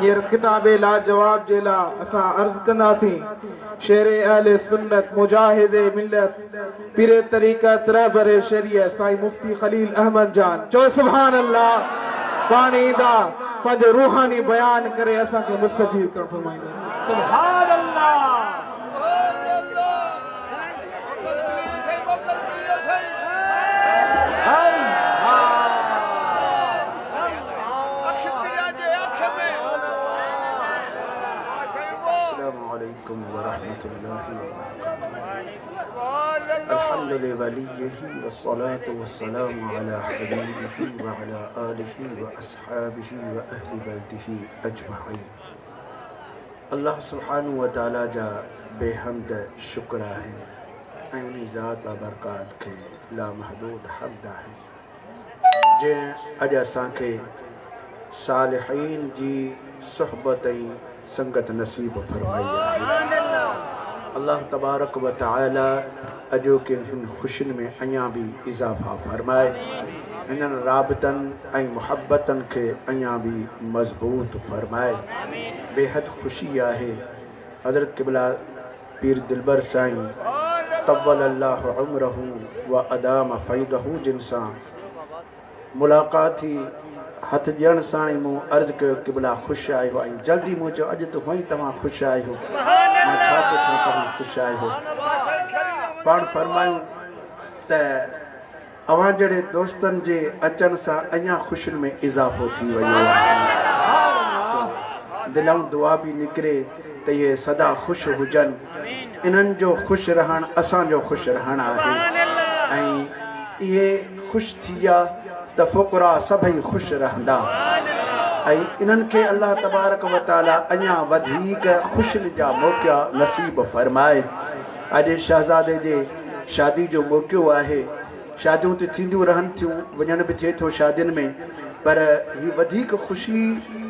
هينئر خطاب لاجواب جي لا اسان عرض ڪنداسين شير اهل سنت مجاهد ملت پير طريقت رهبر شريعت سائين مفتي خليل احمد جان چئو سبحان الله پاڻ ايندا پنهنجو روحاني بيان ڪري اسان کي مستفيض ڪرڻ فرمائيندا. سبحان الله. السلام عليڪم ورحمة الله وبرڪاته الحمد لوليه والصلاة والسلام على حبيبه وعلى آله وأصحابه وأهل بيته أجمعين. الله سبحانه وتعالى جا بيحمد شڪر آهن ۽ انهي ذات بابرڪات کي لامحدود حمد آهي جنهن اڄ اسان کي صالحين جي صحبت ۽ سنگت نصيب فرمائي آهي. الله تبارڪ و تعالي اڄوڪين هن خوشين ۾ اڃا به اضافا فرمائي، هنن رابطن ۽ محبتن کي اڃا به مضبوط فرمائي. بيحد خوشي آهي حضرت قبله پير دلبر سائين طول الله عمره و ادام فيضه جن سان ملاقات ٿي، هٿ ڏيڻ ساڻ ئي مون عرض ڪيو قبلا خوش آهيو ۽ جلدي مون چيو اڄ ته هونئن ئي توهان خوش آهيو مان ڇا پڇان توهان خوش آهيو؟ پاڻ فرمايون ته اوهان جهڙي دوستن جي اچڻ سان اڃا خوشين ۾ اضافو ٿي ويو آهي. دلئون دعا به نڪري ته اهي سدا خوش هجن. انهن جو خوش رهڻ اسان جو خوش رهڻ آهي ۽ اهي خوش ٿي ويا ته فقراء سڀئي خوش رهندا ۽ انهن کي الله تبارڪ و تعالي اڃا وڌيڪ خوشين جا موقعا نصيب فرمائي. اڄ شهزادي جي شادي جو موقعو آهي. شاديون ته ٿينديون رهن ٿيون، وڃڻ به ٿئي ٿو شادين ۾ پر هي وڌيڪ خوشي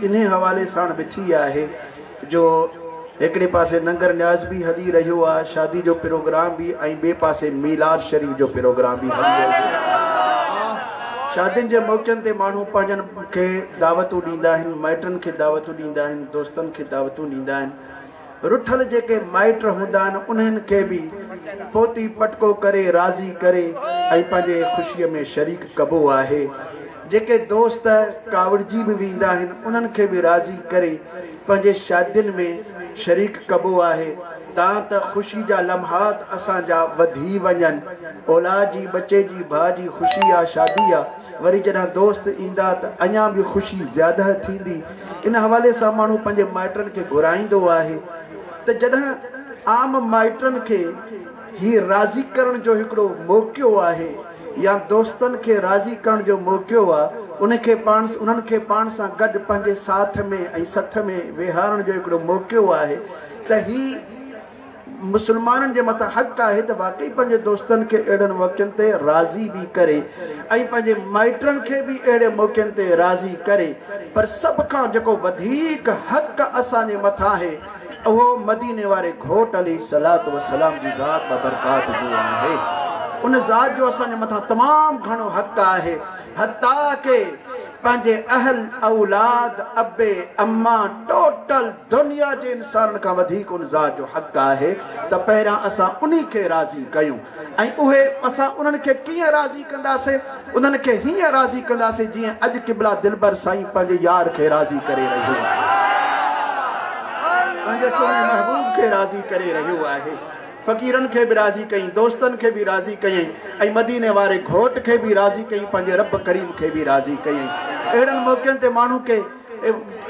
انهي حوالي ساڻ به ٿي آهي جو هڪڙي پاسي ننگر نياز به هلي رهيو آ، شادي جو پروگرام به ۽ ٻئي پاسي ميلاد شريف جو پروگرام به هلي رهيو آ. شادين جي موقعن تي ماڻهو پنهنجن کي دعوتون ڏيندا آهن، مائٽن کي دعوتون ڏيندا آهن، دوستن کي دعوتون ڏيندا آهن. رٺل جيڪي مائٽ هوندا آهن انهن کي به پوتي پٽڪو ڪري راضي ڪري ۽ پنهنجي خوشيء ۾ شريڪ ڪبو آهي. جيڪي دوست ڪاوڙجي به ويندا آهن انهن کي به راضي ڪري پنهنجي شادين ۾ شريڪ ڪبو آهي تان ته خوشي جا لمحات اسان جا وڌي وڃن. اولاد جي، ٻچي جي، ڀاء جي خوشي آ شادي آ. وري جڏهن دوست ايندا ته اڃا به خوشي زياده ٿيندي. ان حوالي سان ماڻهو پنهنجي مائٽن کي گهرائيندو آهي ته جڏهن عام مائٽن کي هي راضي ڪرڻ جو هڪڙو موقعو آهي يا دوستن کي راضي ڪرڻ جو موقعو آ ان کي پاڻ انهن کي پاڻ سان گڏ پنهنجي ساٿ ۾ ۽ سٿ ۾ ويهارڻ جو هڪڙو موقعو آهي ته هي مسلمانن جي مٿان حق آهي ته واقعي پنهنجي دوستن کي اهڙن موقعن تي راضي به ڪري ۽ پنهنجي مائٽن کي به اهڙي موقعن تي راضي ڪري پر سڀ کان جيڪو وڌيڪ حق اسان جي مٿان آهي اهو مديني واري گهوٽ عليه الصلوة والسلام جي ذات بابرڪات جو آهي ان ذات جو اسان جي مٿان تمام گهڻو حق آهي حتيٰ ڪه پنهنجي اهل اولاد ابي امان ٽوٽل دنيا جي انسانن کان وڌيڪ ان ذات جو حق آهي ته پهريان اسان انهي کي راضي ڪيون ۽ اهي اسان انهن کي ڪيئن راضي ڪنداسين انهن کي هيئن راضي ڪنداسين جيئن اڄ قبلا دلبر سائين پنهنجي يار کي راضي ڪري رهيو آهي پنهنجي سهڻي محبوب کي راضي ڪري رهيو آهي. فقيرن کي به راضي ڪيائين، دوستن کي به راضي ڪيائين ۽ مديني واري گهوٽ کي به راضي ڪيائين، پنهنجي رب ڪريم کي به راضي ڪيائين. اهڙن موقعن تي ماڻهو ڪي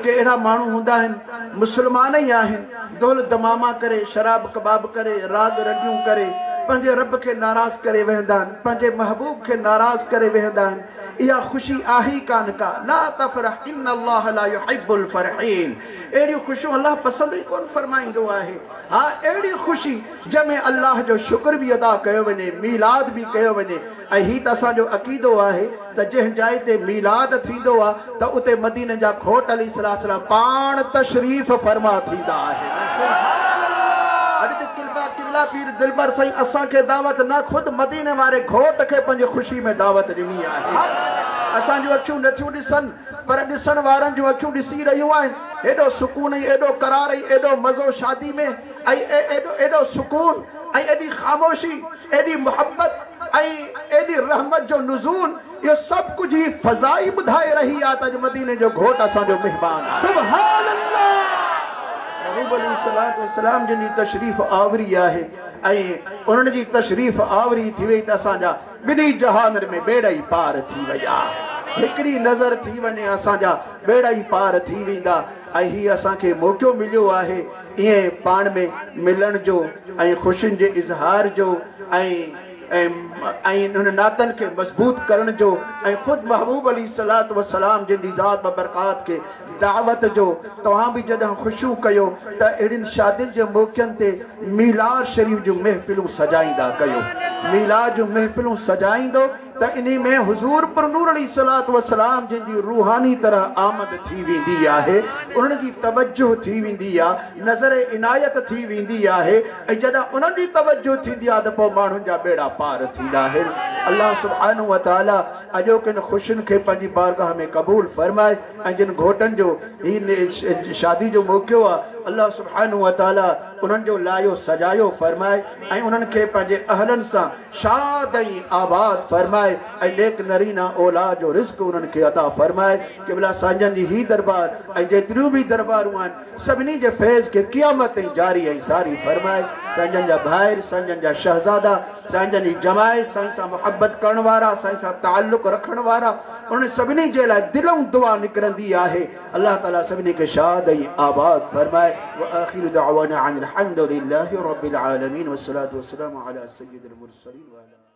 ڪي اهڙا ماڻهو هوندا آهن، مسلمان ئي آهن، دهل دماما ڪري، شراب ڪباب ڪري، راڳ رنڊيون ڪري، پنهنجي رب کي ناراض ڪري ويهندا آهن، پنهنجي محبوب کي ناراض ڪري ويهندا آهن. اها خوشي آهي ئي ڪانه ڪا، لا تفرح ان الله لا يحب الفرحين، اهڙيون خوشيون الله پسند ئي ڪونه فرمائيندو آهي. ها اهڙي خوشي جنهن ۾ الله جو شڪر به ادا ڪيو وڃي، ميلاد به ڪيو وڃي ۽ هي ته اسان جو عقيدو آهي ته جنهن جاء تي ميلاد ٿيندو آ ته اتي مديني جا گهوٽ عليه الصلوة والسلام پاڻ تشريف فرما ٿيندا آهن. اڄ ته قبلا قبلا پير دلبر سائين اسان کي دعوت نه خود مديني واري گهوٽ کي پنهنجي خوشي ۾ دعوت ڏني آهي. اسان جون اکيون نٿيون ڏسن پر ڏسڻ وارن جون اکيون ڏسي رهيون آهن. هيڏو سڪون ۽ ايڏو قرار ۽ ايڏو مزو شادي ۾ ۽ ايڏو ايڏو سڪون ۽ ايڏي خاموشي، ايڏي محبت ۽ ايڏي رحمت جو نزول، اهو سڀ ڪجهه هي فضا ئي ٻڌائي رهي آهي ته اڄ مديني جو گهوٽ اسان جو مهمان آهي. سبحان الله. محبوب عليه الصلوة والسلام جن جي تشريف آوري آهي ۽ انهن جي تشريف آوري ٿي وئي ته اسان جا ٻنهي جهانن ۾ ٻيڙا ئي پار ٿي ويا. هڪڙي نظر ٿي وڃي اسان جا ٻيڙا ئي پار ٿي ويندا ۽ هي اسان کي موقعو مليو آهي ائين پاڻ ۾ ملڻ جو ۽ خوشين جي اظهار جو ۽ ۽ انهن ناتن کي مضبوط ڪرڻ جو ۽ خود محبوب عليه الصلوة والسلام جن جي ذات بابرڪات کي دعوت جو. توهان به جڏهن خوشيون ڪيو ته اهڙين شادين جي موقعن تي ميلاد شريف جون محفلون سجائيندا ڪيو. ميلاد جون محفلون سجائيندو ته انهي ۾ حضور پرنور عليه الصلوة والسلام جن جي روحاني طرح آمد ٿي ويندي آهي، انهن جي توجه ٿي ويندي آ، نظر عنايت ٿي ويندي آهي ۽ جڏهن انهن جي توجه ٿيندي آ ته پوء ماڻهن جا ٻيڙا پار ٿيندا آهن. الله سبحانه وتعالي اڄوڪين خوشين کي پنهنجي بارگاهه ۾ قبول فرمائي ۽ جن گهوٽن جو هي شادي جو موقعو آ الله سبحانه وتعالي انهن جو لايو سجايو فرمائي ۽ انهن کي پنهنجي اهلن سان شاد ۽ آباد فرمائي ۽ نيڪ نرينه اولاد جو رزق انهن کي عطا فرمائي. قبلا سائينجن جي هي دربار ۽ جيتريون به دربارون آهن سڀني جي فيض کي قيامت تائين جاري ۽ ساري فرمائي. سائينجن جا ڀائر، سائينجن جا شهزادا، سائينجن جي جماعت، سائين سان محبت ڪرڻ وارا، سائين سان تعلق رکڻ وارا انهن سڀني جي لاء دلئون دعا نڪرندي آهي. الله تعالي سڀني کي شاد ۽ آباد فرمائي. وآخر دعوانا ان الحمد لله رب العالمين والصلوة والسلام علي سيد المرسلين وعلي.